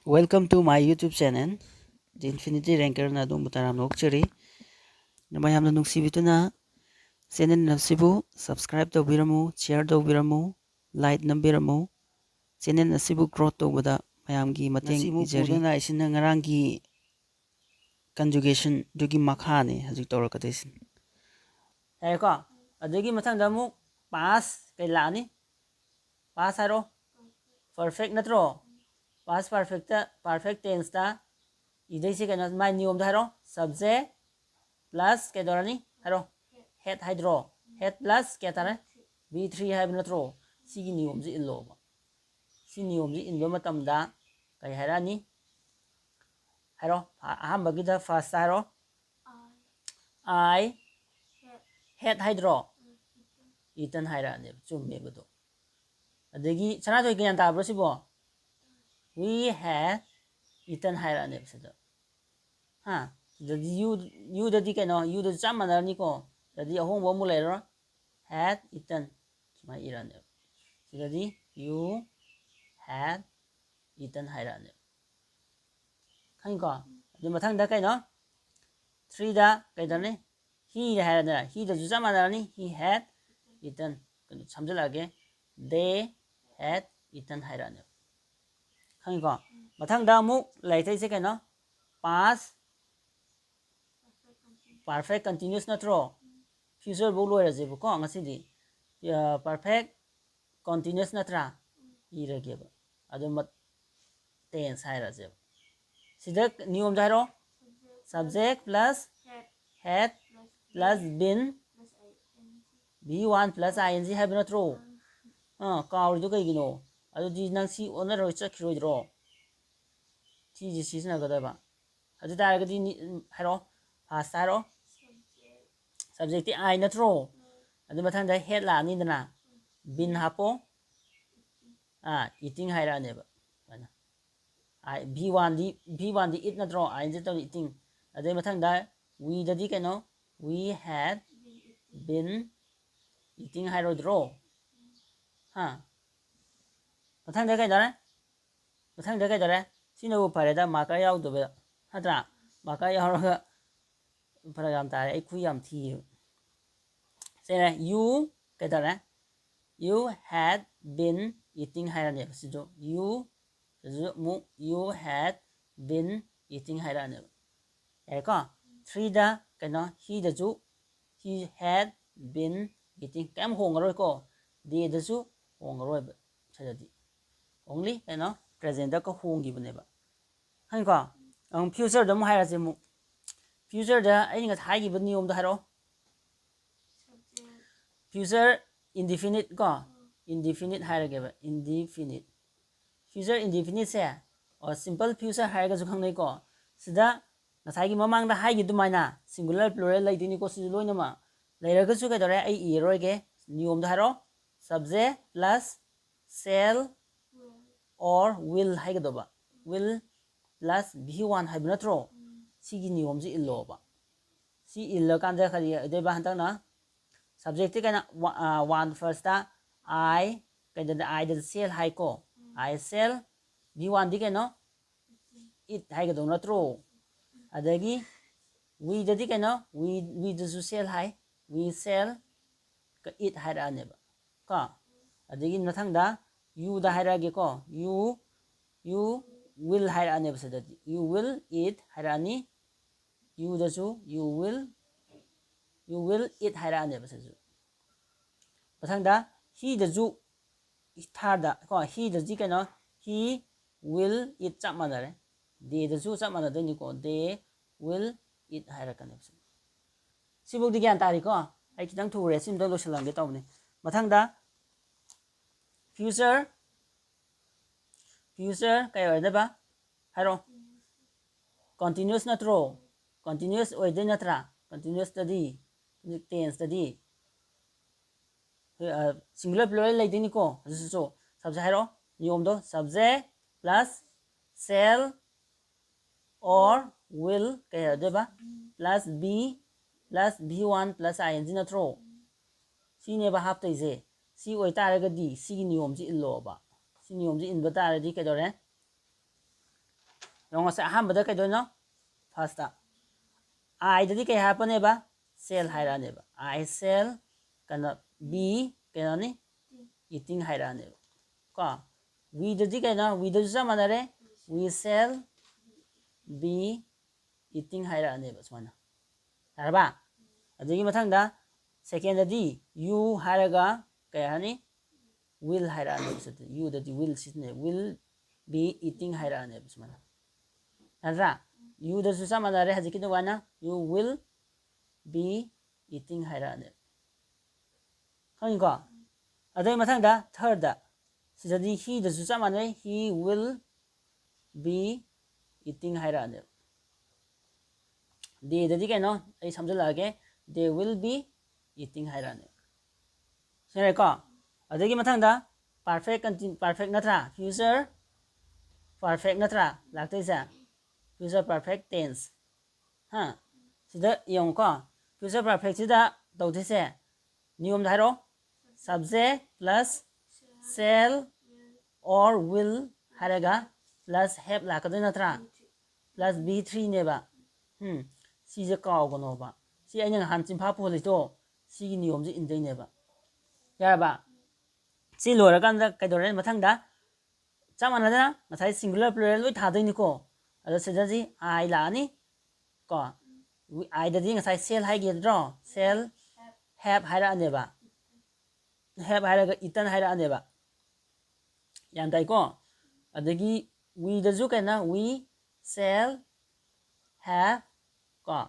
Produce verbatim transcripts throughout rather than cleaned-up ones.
Welcome to my YouTube channel, The Infinity Ranker ꯅ ꯑꯗꯣꯝꯕꯨ ꯇꯔꯥꯝꯅ ꯑꯣꯛꯆꯔꯤ꯫ ꯃꯌꯥꯝꯅ ꯅꯨꯡꯁꯤꯕꯤꯗꯨꯅ channel ꯑꯁꯤꯕꯨ subscribe ꯇꯧꯕꯤꯔꯝꯃꯨ, share ꯇꯧꯕꯤꯔꯝꯃꯨ, like ꯅꯝꯕꯤꯔꯝꯃꯨ꯫ Channel ꯑꯁꯤꯕꯨ growth ꯇꯧꯕꯗ ꯃꯌꯥꯝꯒꯤ ꯃꯇꯦꯡ ꯉꯁꯤ ꯑꯃꯨꯛ ꯄꯤꯖꯔꯤ꯫ ꯄꯨꯗꯨꯅ ꯂꯥꯛꯏꯁꯤꯅ ꯉꯔꯥꯡꯒꯤ conjugation ꯗꯨꯒꯤ ꯃꯈꯥꯅꯤ ꯍꯧꯖꯤꯛ ꯇꯧꯔꯛꯀꯗꯣꯏꯁꯤ꯫ ꯌꯥꯔꯦꯀꯣ? ꯑꯗꯨꯒꯤ ꯃꯊꯪꯗ ꯑꯃꯨꯛ past ꯀꯩ ꯂꯥꯛꯑꯅꯤ? Past ꯍꯥꯏꯔꯣ꯫ Perfect ꯅꯠꯇ꯭ꯔꯣ? Past perfect ꯇ, perfect tense ꯇ ꯏꯗꯣꯏꯁꯦ ꯀꯩꯅꯣ? ꯃꯥꯏ ꯅꯤꯌꯣꯝꯗꯣ ꯍꯥꯏꯔꯣ꯫ Subject plus ꯀꯩꯗꯧꯔꯅꯤ? ꯍꯥꯏꯔꯣ꯫ Had ꯍꯥꯏꯗ꯭ꯔꯣ? Had plus ꯀꯌꯥ ꯇꯥꯔꯦ? V three ꯍꯥꯏꯕ ꯅꯠꯇ꯭ꯔꯣ? ꯁꯤꯒꯤ ꯅꯤꯌꯣꯝꯁꯦ ꯏꯜꯂꯣꯕ꯫ ꯁꯤ ꯅꯤꯌꯣꯝꯁꯦ ꯏꯟꯕ ꯃꯇꯝꯗ ꯀꯩ ꯍꯥꯏꯔꯛꯑꯅꯤ? ꯍꯥꯏꯔꯣ꯫ ꯑ-, ꯑꯍꯥꯟꯕꯒꯤꯗ first ꯍꯥꯏꯔꯣ꯫ I had ꯍꯥꯏꯗ꯭ꯔꯣ? Eaten ꯍꯥꯏꯔꯛꯑꯅꯦꯕ꯫ ꯆꯨꯝꯃꯦꯕ ꯑꯗꯣ꯫ ꯑꯗꯒꯤ ꯁꯅꯥꯊꯣꯏ ꯒ꯭ꯌꯥꯟ ꯇꯥꯕ꯭ꯔꯣ ꯁꯤꯕꯣ? We had eaten ꯍꯥꯏꯔꯛꯑꯅꯦꯕ ꯁꯤꯗ꯫ ꯍꯥ? ꯁꯤꯗꯗꯤ you, you ꯗꯗꯤ ꯀꯩꯅꯣ? You ꯗꯁꯨ ꯆꯞ ꯃꯥꯟꯅꯔꯅꯤꯀꯣ꯫ ꯁꯤꯗꯗꯤ ꯑꯍꯣꯡꯕ ꯑꯃꯨꯛ ꯂꯩꯔꯔꯣꯏ꯫ Had eaten ꯁꯨꯃꯥꯏꯅ ꯏꯔꯛꯑꯅꯦꯕ꯫ ꯁꯤꯗꯗꯤ you had eaten ꯍꯥꯏꯔꯛꯑꯅꯦꯕ꯫ ꯈꯪꯉꯤꯀꯣ? ꯑꯗꯨ ꯃꯊꯪꯗ ꯀꯩꯅꯣ? Three the ꯀꯩꯗꯧꯔꯅꯤ? He ꯍꯥꯏꯔꯗꯅ, he ꯗꯁꯨ ꯆꯞ ꯃꯥꯟꯅꯔꯅꯤ꯫ He had eaten꯫ ꯀꯩꯅꯣ ꯁꯝꯖꯜꯂꯛꯑꯒꯦ꯫ They had eaten ꯍꯥꯏꯔꯛꯑꯅꯦꯕ꯫ ꯈꯪꯉꯤꯀꯣ? ꯃꯊꯪꯗ ꯑꯃꯨꯛ ꯂꯩꯔꯛꯇꯣꯏꯁꯦ ꯀꯩꯅꯣ? Past perfect continuous ꯅꯠꯇ꯭ꯔꯣ? Future ꯐꯧ ꯂꯣꯏꯔꯁꯦꯕꯀꯣ ꯉꯁꯤꯗꯤ꯫ ꯑ, perfect continuous ꯅꯠꯇ꯭ꯔꯥ? ꯏꯔꯒꯦꯕ꯫ ꯑꯗꯨ ꯃ-, tense ꯍꯥꯏꯔꯁꯦꯕ꯫ ꯁꯤꯗ ꯅꯤꯌꯣꯝꯗ ꯍꯥꯏꯔꯣ꯫ Subject plus had plus been, V one plus I N G ꯍꯥꯏꯕ ꯅꯠꯇ꯭ꯔꯣ? ꯑꯥ, ꯀꯥꯎꯔꯤꯗꯣ ꯀꯩꯒꯤꯅꯣ? ꯑꯗꯨꯗꯤ ꯅꯪ ꯁꯤ ꯑꯣꯟꯅꯔꯣꯏ ꯆꯠꯈꯤꯔꯣꯏꯗ꯭ꯔꯣ? ꯁꯤꯁꯦ ꯁꯤꯖꯤꯟꯅꯒꯗꯕ꯫ ꯑꯗꯨ ꯇꯥꯔꯒꯗꯤ ꯅꯤ-, ꯍꯥꯏꯔꯛꯑꯣ꯫ First ꯍꯥꯏꯔꯛꯑꯣ꯫ Subject ꯇꯤ I ꯅꯠꯇ꯭ꯔꯣ? ꯑꯗꯨ ꯃꯊꯪꯗ had ꯂꯥꯛꯑꯅꯤꯗꯅ꯫ Been ꯍꯥꯞꯄꯣ꯫ ꯑꯥ, eating ꯍꯥꯏꯔꯛꯑꯅꯦꯕ꯫ ꯁꯨꯃꯥꯏꯅ꯫ I, V one D, V one D eat ꯅꯠꯇ꯭ꯔꯣ? I N G ꯇꯧꯔꯤ eating꯫ ꯑꯗꯩ ꯃꯊꯪꯗ we ꯗꯗꯤ ꯀꯩꯅꯣ? We had been eating ꯍꯥꯏꯔꯣꯏꯗ꯭ꯔꯣ? ꯍꯥ? ꯃꯊꯪꯗ ꯀꯩꯗꯧꯔꯦ? ꯃꯊꯪꯗ ꯀꯩꯗꯧꯔꯦ? ꯁꯤꯅꯕꯨ ꯐꯔꯦꯗ, marker ꯌꯥꯎꯗꯕ ꯅꯠꯇ꯭ꯔꯥ? Marker ꯌꯥꯎꯔꯒ ꯐꯔꯛ ꯌꯥꯝ ꯇꯥꯔꯦ, ꯑꯩ ꯈꯨꯏ ꯌꯥꯝ ꯊꯤꯌꯦꯕ꯫ ꯁꯤꯅ you ꯀꯩꯗꯧꯔꯦ? You had been eating ꯍꯥꯏꯔꯅꯦꯕ꯫ ꯁꯤꯁꯨ you, ꯁꯤꯁꯨ ꯑꯃꯨꯛ you had been eating ꯍꯥꯏꯔꯛꯑꯅꯦꯕ꯫ ꯌꯥꯔꯦꯀꯣ? Threeꯗ ꯀꯩꯅꯣ, heꯗꯁꯨ he had been eating꯫ ꯀꯩꯝ ꯍꯣꯡꯉꯔꯣꯏꯀꯣ? Theyꯗꯁꯨ ꯍꯣꯡꯉꯔꯣꯏꯕ ꯁꯤꯗꯗꯤ꯫ Only ꯀꯩꯅꯣ, presentꯗ ꯈꯛ ꯍꯣꯡꯈꯤꯕꯅꯦꯕ꯫ ꯈꯪꯉꯤꯀꯣ? ꯑꯃꯨꯛ futureꯗ ꯑꯃꯨꯛ ꯍꯥꯏꯔꯁꯦ ꯑꯃꯨꯛ꯫ Futureꯗ ꯑꯩꯅ ꯉꯁꯥꯏ ꯍꯥꯏꯈꯤꯕ ꯅꯤꯌꯣꯝꯗꯣ ꯍꯥꯏꯔꯛꯑꯣ꯫ Future indefinite ꯀꯣ? Indefinite ꯍꯥꯏꯔꯒꯦꯕ, indefinite꯫ Future indefiniteꯁꯦ, ꯑꯣ, simple future ꯍꯥꯏꯔꯒꯁꯨ ꯈꯪꯅꯩꯀꯣ꯫ ꯁꯤꯗ ꯉꯁꯥꯏꯒꯤ ꯃꯃꯥꯡꯗ ꯍꯥꯏꯈꯤ ꯑꯗꯨꯃꯥꯏꯅ singular plural ꯂꯩꯗꯣꯏꯅꯤꯀꯣ, ꯁꯤꯁꯨ ꯂꯣꯏꯅꯃꯛ꯫ ꯂꯩꯔꯒꯁꯨ ꯀꯩꯗꯧꯔꯦ? ꯑꯩ ꯏꯔꯔꯣꯏꯒꯦ꯫ ꯅꯤꯌꯣꯝꯗꯣ ꯍꯥꯏꯔꯛꯑꯣ꯫ Subject plus shall or will ꯍꯥꯏꯒꯗꯧꯕ꯫ Will plus V one ꯍꯥꯏꯕ ꯅꯠꯇ꯭ꯔꯣ? ꯁꯤꯒꯤ ꯅꯤꯌꯣꯝꯁꯤ ꯏꯜꯂꯣꯕ꯫ ꯁꯤ ꯏꯜꯂꯀꯥꯟꯗ ꯀꯔꯤ ꯑꯣꯏꯗꯣꯏꯕ? ꯍꯟꯗꯛꯅ subjectꯇꯤ ꯀꯩꯅꯣ, ꯋꯥ-, ꯑ, one firstꯇ I, ꯀꯩꯗꯧꯗ? Iꯗ shall ꯍꯥꯏꯀꯣ꯫ I shall꯫ V oneꯗꯤ ꯀꯩꯅꯣ? It ꯍꯥꯏꯒꯗꯧ ꯅꯠꯇ꯭ꯔꯣ? ꯑꯗꯒꯤ weꯗꯗꯤ ꯀꯩꯅꯣ? We, weꯗꯁꯨ shall high. We shall, eat ꯍꯥꯏꯔꯛꯑꯅꯦꯕ ꯀꯣ꯫ ꯑꯗꯒꯤ ꯃꯊꯪꯗ youꯗ ꯍꯥꯏꯔꯛꯑꯒꯦꯀꯣ꯫ You, you will ꯍꯥꯏꯔꯛꯑꯅꯦꯕ ꯁꯤꯗꯗꯤ꯫ You will eat ꯍꯥꯏꯔꯛꯑꯅꯤ꯫ Youꯗꯁꯨ you will, you will eat ꯍꯥꯏꯔꯛꯑꯅꯦꯕ ꯁꯤꯁꯨ꯫ ꯃꯊꯪꯗ heꯗꯁꯨ, thirdꯗ ꯀꯣ, heꯗꯁꯨ ꯀꯩꯅꯣ? He will eat ꯆꯞ ꯃꯥꯟꯅꯔꯦ꯫ Theyꯗꯁꯨ ꯆꯞ ꯃꯥꯟꯅꯗꯣꯏꯅꯤꯀꯣ꯫ They will eat ꯍꯥꯏꯔꯛꯀꯅꯦꯕ ꯁꯤ꯫ ꯁꯤꯐꯧꯗꯤ ꯒ꯭ꯌꯥꯟ ꯇꯥꯔꯤꯀꯣ? ꯑꯩ ꯈꯤꯇꯪ ꯊꯨꯔꯦ, ꯁꯤ ꯑꯝꯇꯪ ꯂꯣꯏꯁꯤꯜꯂꯝꯒꯦ ꯇꯧꯕꯅꯤ꯫ ꯃꯊꯪꯗ future, future ꯀꯩ ꯑꯣꯏꯗꯣꯏꯕ? ꯍꯥꯏꯔꯛꯑꯣ꯫ Continuous ꯅꯠꯇ꯭ꯔꯣ? Continuous ꯑꯣꯏꯗꯣꯏ ꯅꯠꯇ꯭ꯔꯥ? Continuousꯇꯗꯤ, tenseꯇꯗꯤ꯫ ꯑ, singular plural ꯂꯩꯗꯣꯏꯅꯤꯀꯣ꯫ ꯑꯗꯨꯁꯨ subject ꯍꯥꯏꯔꯛꯑꯣ꯫ ꯅꯤꯌꯣꯝꯗꯣ subject plus shall or will ꯀꯩ ꯑꯣꯏꯗꯣꯏꯕ? Plus be plus V one plus I N G ꯅꯠꯇ꯭ꯔꯣ? ꯁꯤꯅꯦꯕ ꯍꯥꯞꯇꯣꯏꯁꯦ꯫ ꯁꯤ ꯑꯣꯏꯇꯥꯔꯒꯗꯤ ꯁꯤꯒꯤ ꯅꯤꯌꯣꯝꯁꯤ ꯏꯜꯂꯣꯕ꯫ ꯁꯤ ꯅꯤꯌꯣꯝꯁꯤ ꯏꯟꯕ ꯇꯥꯔꯗꯤ ꯀꯩꯗꯧꯔꯦ? ꯌꯦꯡꯉꯣꯁꯦ, ꯑꯍꯥꯟꯕꯗ ꯀꯩꯗꯧꯅꯣ? ꯐꯥꯔꯁꯇ ꯑꯥꯏꯗꯗꯤ ꯀꯩ ꯍꯥꯏꯔꯛꯄꯅꯦꯕ? ꯁꯦꯜ ꯍꯥꯏꯔꯛꯑꯅꯦꯕ꯫ "ꯑꯥꯏ ꯁꯦꯜ" ꯀꯩꯅꯣ, "ꯕꯤ" ꯀꯩꯅꯣꯅꯤ, "ꯏꯇꯤꯡ" ꯍꯥꯏꯔꯛꯑꯅꯦꯕ꯫ ꯀꯣ, ꯋꯤꯗꯗꯤ ꯀꯩꯅꯣ? ꯋꯤꯗꯁꯨ ꯆꯞ ꯃꯥꯟꯅꯔꯦ, "ꯋꯤ ꯁꯦꯜ ꯕꯤ ꯏꯇꯤꯡ" ꯍꯥꯏꯔꯛꯑꯅꯦꯕ ꯁꯨꯃꯥꯏꯅ꯫ ꯌꯥꯔꯕ? ꯑꯗꯨꯒꯤ ꯃꯊꯪꯗ ꯁꯦꯀꯦꯟꯗꯗꯤ "ꯌꯨ" ꯍꯥꯏꯔꯒ ꯀꯩ ꯍꯥꯏꯔꯅꯤ? "ꯋꯤꯜ" ꯍꯥꯏꯔꯛꯑꯅꯦꯕ꯫ ꯁꯤꯗ ꯌꯨꯗꯗꯤ "ꯋꯤꯜ" ꯁꯤꯖꯤꯟꯅꯩ, "ꯋꯤꯜ ꯕꯤ ꯏꯇꯤꯡ" ꯍꯥꯏꯔꯛꯑꯅꯦꯕ ꯁꯨꯃꯥꯏꯅ꯫ ꯅꯠꯇ꯭ꯔꯥ? ꯌꯨꯗꯁꯨ ꯆꯞ ꯃꯥꯟꯅꯔꯦ ꯍꯧꯖꯤꯛꯀꯤ ꯑꯗꯨꯃꯥꯏꯅ, "ꯌꯨ ꯋꯤꯜ ꯕꯤ ꯏꯇꯤꯡ" ꯍꯥꯏꯔꯛꯑꯅꯦꯕ꯫ ꯈꯪꯉꯤꯀꯣ? ꯑꯗꯨꯒꯤ ꯃꯊꯪꯗ ꯊꯥꯔꯗ, ꯁꯤꯗꯗꯤ "ꯍꯤꯗꯁꯨ" ꯆꯞ ꯃꯥꯟꯅꯩ, "ꯍꯤ ꯋꯤꯜ ꯕꯤ ꯏꯇꯤꯡ" ꯍꯥꯏꯔꯛꯑꯅꯦꯕ꯫ ꯗꯦꯗꯗꯤ ꯀꯩꯅꯣ? ꯑꯩ ꯁꯝꯖꯜꯂꯛꯑꯒꯦ, "ꯗꯦ ꯋꯤꯜ ꯕꯤ ꯏꯇꯤꯡ" ꯍꯥꯏꯔꯛꯑꯅꯦꯕ꯫ ꯁꯤꯅꯦꯀꯣ? ꯑꯗꯨꯒꯤ ꯃꯊꯪꯗ ꯄꯔꯐꯦꯛ ꯀꯟꯇꯤ-, ꯄꯔꯐꯦꯛ ꯅꯠꯇ꯭ꯔꯥ? ꯐ꯭ꯌꯨꯆꯔ ꯄꯔꯐꯦꯛ ꯅꯠꯇ꯭ꯔꯥ ꯂꯥꯛꯇꯣꯏꯁꯦ? Future perfect tents. ꯍꯥ? ꯁꯤꯗ ꯌꯦꯡꯉꯨꯀꯣ, ꯐ꯭ꯌꯨꯆꯔ ꯄꯔꯐꯦꯛꯁꯤꯗ ꯇꯧꯗꯣꯏꯁꯦ, ꯅꯤꯌꯣꯝꯗ ꯍꯥꯏꯔꯛꯑꯣ꯫ Subject plus sale or will ꯍꯥꯏꯔꯒ ꯄ꯭ꯂꯁ ꯍꯦꯞ ꯂꯥꯛꯀꯗꯣꯏ ꯅꯠꯇ꯭ꯔꯥ? Plus B ꯊ꯭ꯔꯤꯅꯦꯕ꯫ ꯎꯝ, ꯁꯤꯁꯦ ꯀꯥꯎꯒꯅꯣꯕ꯫ ꯁꯤ ꯑꯩꯅ ꯅꯍꯥꯟ ꯆꯤꯟꯐꯥ ꯄꯨꯍꯜꯂꯤꯗꯣ, ꯁꯤꯒꯤ ꯅꯤꯌꯣꯝꯁꯦ ꯏꯟꯗꯣꯏꯅꯦꯕ꯫ ꯌꯥꯔꯕ? ꯁꯤ ꯂꯣꯏꯔꯀꯥꯟꯗ ꯀꯩꯗꯧꯔꯦ? ꯃꯊꯪꯗ ꯆꯞ ꯃꯥꯟꯅꯗꯅ ꯉꯁꯥꯏ ꯁꯤꯡꯒꯨꯂꯔ ꯄ꯭ꯂꯨꯔꯦꯜ ꯂꯣꯏ ꯊꯥꯗꯣꯏꯅꯤꯀꯣ꯫ ꯑꯗꯣ ꯁꯤꯗꯗꯤ "ꯑꯥꯏ" ꯂꯥꯛꯑꯅꯤ ꯀꯣ꯫ ꯋꯤ-, "ꯑꯥꯏꯗꯗꯤ" ꯉꯁꯥꯏ "ꯁꯦꯜ" ꯍꯥꯏꯒꯗ꯭ꯔꯣ? "ꯁꯦꯜ ꯍꯦꯞ" ꯍꯥꯏꯔꯛꯑꯅꯦꯕ꯫ "ꯍꯦꯞ" ꯍꯥꯏꯔꯒ "ꯏꯇꯟ" ꯍꯥꯏꯔꯛꯑꯅꯦꯕ꯫ ꯌꯥꯝ ꯇꯥꯏꯀꯣ? ꯑꯗꯒꯤ ꯋꯤꯗꯁꯨ ꯀꯩꯅꯣ? "ꯋꯤ ꯁꯦꯜ ꯍꯦꯞ" ꯀꯣ,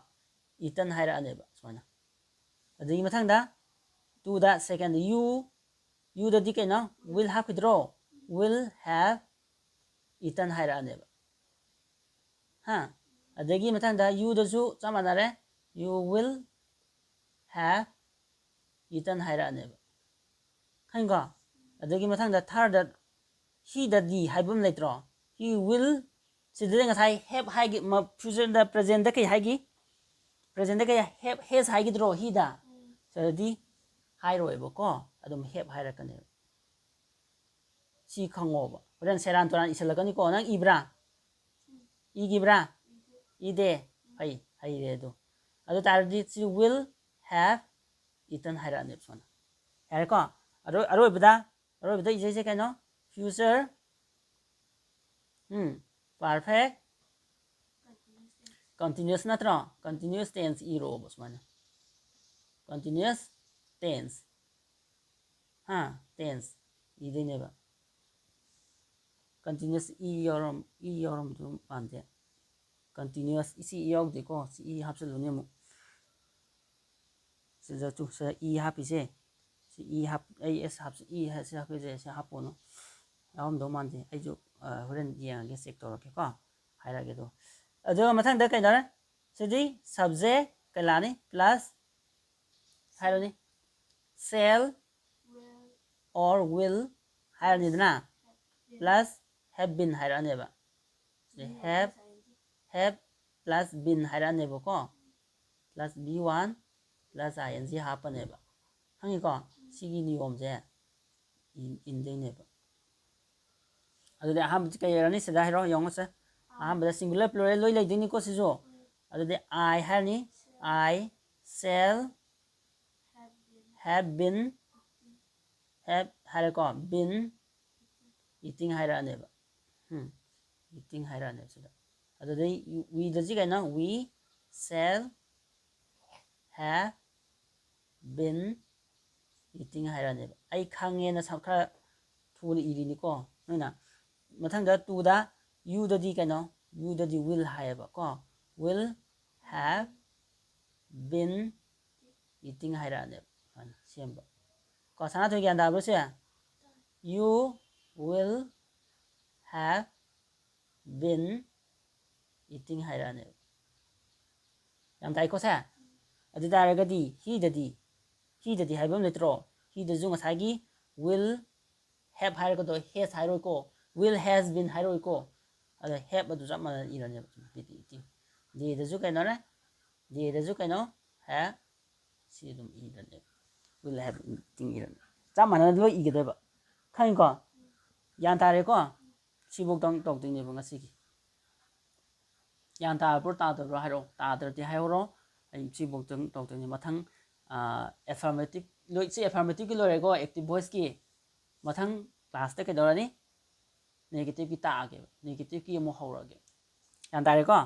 "ꯏꯇꯟ" ꯍꯥꯏꯔꯛꯑꯅꯦꯕ ꯁꯨꯃꯥꯏꯅ꯫ ꯑꯗꯒꯤ ꯃꯊꯪꯗ ꯇꯨꯗ ꯁꯦꯀꯦꯟꯗ "ꯌꯨ", "ꯌꯨꯗꯗꯤ" ꯀꯩꯅꯣ? "ꯋꯤꯜ" ꯍꯥꯞꯈꯤꯗ꯭ꯔꯣ? "ꯋꯤꯜ ꯍꯦꯞ ꯏꯇꯟ" ꯍꯥꯏꯔꯛꯑꯅꯦꯕ꯫ ꯍꯥ? ꯑꯗꯒꯤ ꯃꯊꯪꯗ ꯌꯨꯗꯁꯨ ꯆꯞ ꯃꯥꯟꯅꯔꯦ, "ꯌꯨ ꯋꯤꯜ ꯍꯦꯞ ꯏꯇꯟ" ꯍꯥꯏꯔꯛꯑꯅꯦꯕ꯫ ꯈꯪꯉꯤꯀꯣ? ꯑꯗꯒꯤ ꯃꯊꯪꯗ ꯊꯥꯔꯗ "ꯍꯤꯗꯗꯤ" ꯍꯥꯏꯕ ꯑꯃ ꯂꯩꯇ꯭ꯔꯣ? "ꯍꯤ ꯋꯤꯜ", ꯁꯤꯗꯗꯤ ꯉꯁꯥꯏ ꯍꯦꯞ ꯍꯥꯏꯒꯤ, ꯃ-, ꯐ꯭ꯌꯨꯆꯔꯗ, ꯄ꯭ꯔꯖꯦꯟꯗ ꯀꯩ ꯍꯥꯏꯒꯤ? ꯄ꯭ꯔꯖꯦꯟꯗ ꯀꯩ ꯍꯦꯞ, ꯍꯦꯁ ꯍꯥꯏꯒꯗ꯭ꯔꯣ "ꯍꯤꯗ"? ꯁꯤꯗꯗꯤ ꯍꯥꯏꯔꯣꯏꯕꯀꯣ, ꯑꯗꯨꯝ ꯍꯦꯞ ꯍꯥꯏꯔꯛꯀꯅꯦꯕ꯫ ꯁꯤ ꯈꯪꯉꯣꯕ꯫ ꯍꯣꯔꯦꯟ ꯁꯦꯔꯥꯟ ꯇꯨꯔꯥꯟ ꯏꯁꯤꯜꯂꯛꯀꯅꯤꯀꯣ꯫ ꯅꯪ ꯏꯕ꯭ꯔꯥ? ꯏꯈꯤꯕ꯭ꯔꯥ? ꯏꯗꯦ꯫ ꯐꯩ, ꯍꯩꯔꯦ ꯑꯗꯨ꯫ ꯑꯗꯨ ꯇꯥꯔꯗꯤ ꯁꯤ will have eaten ꯍꯥꯏꯔꯛꯑꯅꯦꯕ ꯁꯨꯃꯥꯏꯅ꯫ ꯌꯥꯔꯦꯀꯣ? ꯑꯔꯣꯏ-, ꯑꯔꯣꯏꯕꯗ, ꯑꯔꯣꯏꯕꯗ ꯏꯖꯩꯁꯦ ꯀꯩꯅꯣ? Future, ꯎꯝ, perfect continuous ꯅꯠꯇ꯭ꯔꯣ? Continuous tense ꯏꯔꯣꯕ ꯁꯨꯃꯥꯏꯅ꯫ Continuous tense꯫ ꯍꯥ? Tense ꯏꯗꯣꯏꯅꯦꯕ꯫ Continuous ꯏ ꯌꯥꯎꯔꯝ-, ꯏ ꯌꯥꯎꯔꯝꯗꯧ ꯃꯥꯟꯗꯦ꯫ Continuous ꯁꯤ ꯏ ꯌꯥꯎꯗꯦꯀꯣ꯫ ꯁꯤ ꯏ ꯍꯥꯞꯆꯤꯜꯂꯨꯅꯦ ꯑꯃꯨꯛ꯫ ꯁꯤꯗ ꯇꯨ, ꯁꯤꯗ ꯏ ꯍꯥꯞꯄꯤꯁꯦ꯫ ꯁꯤ ꯏ ꯍꯥꯞ-, ꯑꯩ ꯑꯦꯁ ꯍꯥꯞ-, ꯏ ꯍꯥ-, ꯁꯤ ꯍꯥꯞꯄꯤꯁꯦ, ꯁꯤ ꯍꯥꯞꯄꯨꯅꯨ꯫ ꯌꯥꯎꯔꯝꯗꯧ ꯃꯥꯟꯗꯦ꯫ ꯑꯩꯁꯨ, ꯑ, ꯍꯣꯔꯦꯟ ꯌꯦꯡꯉꯒꯦ, check ꯇꯧꯔꯒꯦꯀꯣ꯫ ꯍꯥꯏꯔꯛꯑꯒꯦ ꯑꯗꯣ꯫ ꯑꯗꯨꯒ ꯃꯊꯪꯗ ꯀꯩꯗꯧꯔꯦ? ꯁꯤꯗꯤ subject ꯀꯩ ꯂꯥꯛꯑꯅꯤ? Plus ꯍꯥꯏꯔꯣꯅꯦ꯫ Shall or will ꯍꯥꯏꯔꯅꯤꯗꯅ, plus have been ꯍꯥꯏꯔꯛꯑꯅꯦꯕ꯫ CD have, have plus been ꯍꯥꯏꯔꯛꯑꯅꯦꯕꯀꯣ꯫ Plus be one plus I N G ꯍꯥꯞꯄꯅꯦꯕ꯫ ꯈꯪꯉꯤꯀꯣ? ꯁꯤꯒꯤ ꯅꯤꯌꯣꯝꯁꯦ ꯏꯟ-, ꯏꯟꯗꯣꯏꯅꯦꯕ꯫ ꯑꯗꯨꯗꯤ ꯑꯍꯥꯟꯕꯁꯤ ꯀꯩ ꯑꯣꯏꯔꯅꯤ? ꯁꯤꯗ ꯍꯥꯏꯔꯣ, ꯌꯦꯡꯉꯣꯁꯦ꯫ ꯑꯍꯥꯟꯕꯗ singular plural ꯂꯣꯏ ꯂꯩꯗꯣꯏꯅꯤꯀꯣ ꯁꯤꯁꯨ꯫ ꯑꯗꯨꯗꯤ I ꯍꯥꯏꯔꯅꯤ꯫ I shall have been, have ꯍꯥꯏꯔꯦꯀꯣ, been eating ꯍꯥꯏꯔꯛꯑꯅꯦꯕ꯫ Um, eating ꯍꯥꯏꯔꯛꯑꯅꯦꯕ ꯁꯤꯗ꯫ ꯑꯗꯨꯗꯩ weꯗꯁꯤ ꯀꯩꯅꯣ? We shall have been eating ꯍꯥꯏꯔꯛꯑꯅꯦꯕ꯫ ꯑꯩ ꯈꯪꯉꯦꯅ ꯁ-, ꯈꯔ ꯊꯨꯅ ꯏꯔꯤꯅꯤꯀꯣ ꯅꯣꯏꯅ꯫ ꯃꯊꯪꯗ twoꯗ, youꯗꯗꯤ ꯀꯩꯅꯣ? Youꯗꯗꯤ will ꯍꯥꯏꯌꯦꯕꯀꯣ꯫ Will have been eating ꯍꯥꯏꯔꯛꯑꯅꯦꯕ꯫ ꯁꯨꯃꯥꯏꯅ ꯁꯦꯝꯕ꯫ ꯀꯣ, ꯁꯅꯥꯊꯣꯏ ꯒ꯭ꯌꯥꯟ ꯇꯥꯕ꯭ꯔꯣ ꯁꯦ? You will have been eating ꯍꯥꯏꯔꯛꯑꯅꯦꯕ꯫ ꯌꯥꯝ ꯇꯥꯏꯀꯣ ꯁꯦ? ꯑꯗꯨ ꯇꯥꯔꯒꯗꯤ heꯗꯗꯤ, heꯗꯗꯤ ꯍꯥꯏꯕ ꯑꯃ ꯂꯩꯇ꯭ꯔꯣ? Heꯗꯁꯨ ꯉꯁꯥꯏꯒꯤ will have ꯍꯥꯏꯔꯒꯗꯣ has ꯍꯥꯏꯔꯣꯏꯀꯣ, will has been ꯍꯥꯏꯔꯣꯏꯀꯣ꯫ ꯑꯗ have ꯑꯗꯨ ꯆꯞ ꯃꯥꯟꯅꯅ ꯏꯔꯅꯦꯕ꯫ Dꯗꯁꯨ ꯀꯩꯅꯣꯅꯦ? Dꯗꯁꯨ ꯀꯩꯅꯣ? Have, ꯁꯤ ꯑꯗꯨꯝ ꯏꯔꯅꯦꯕ꯫ Will have been eating ꯏꯔꯅꯤ꯫ ꯆꯞ ꯃꯥꯟꯅꯅ ꯂꯣꯏ ꯏꯒꯗꯣꯏꯕ꯫ ꯈꯪꯉꯤꯀꯣ? ꯒ꯭ꯌꯥꯟ ꯇꯥꯔꯦꯀꯣ? ꯁꯤꯐꯧꯗꯪ ꯇꯧꯗꯣꯏꯅꯦꯕ ꯉꯁꯤꯒꯤ꯫ ꯒ꯭ꯌꯥꯟ ꯇꯥꯔꯕ꯭ꯔꯣ ꯇꯥꯗꯕ꯭ꯔꯣ ꯍꯥꯏꯔꯛꯑꯣ꯫ ꯇꯥꯗ꯭ꯔꯗꯤ ꯍꯥꯏꯍꯧꯔꯣ꯫ ꯑꯩ ꯁꯤꯐꯧꯗꯪ ꯇꯧꯗꯣꯏꯅꯦ꯫ ꯃꯊꯪ affirmative ꯂꯣꯏ, ꯁꯤ affirmative ꯀꯤ ꯂꯣꯏꯔꯦꯀꯣ, active voice ꯀꯤ꯫ ꯃꯊꯪ class ꯇ ꯀꯩꯗꯧꯔꯅꯤ? Negative ꯀꯤ ꯇꯥꯛꯑꯒꯦꯕ꯫ Negative ꯀꯤ ꯑꯃꯨꯛ ꯍꯧꯔꯛꯑꯒꯦ꯫ ꯒ꯭ꯌꯥꯟ ꯇꯥꯔꯦꯀꯣ?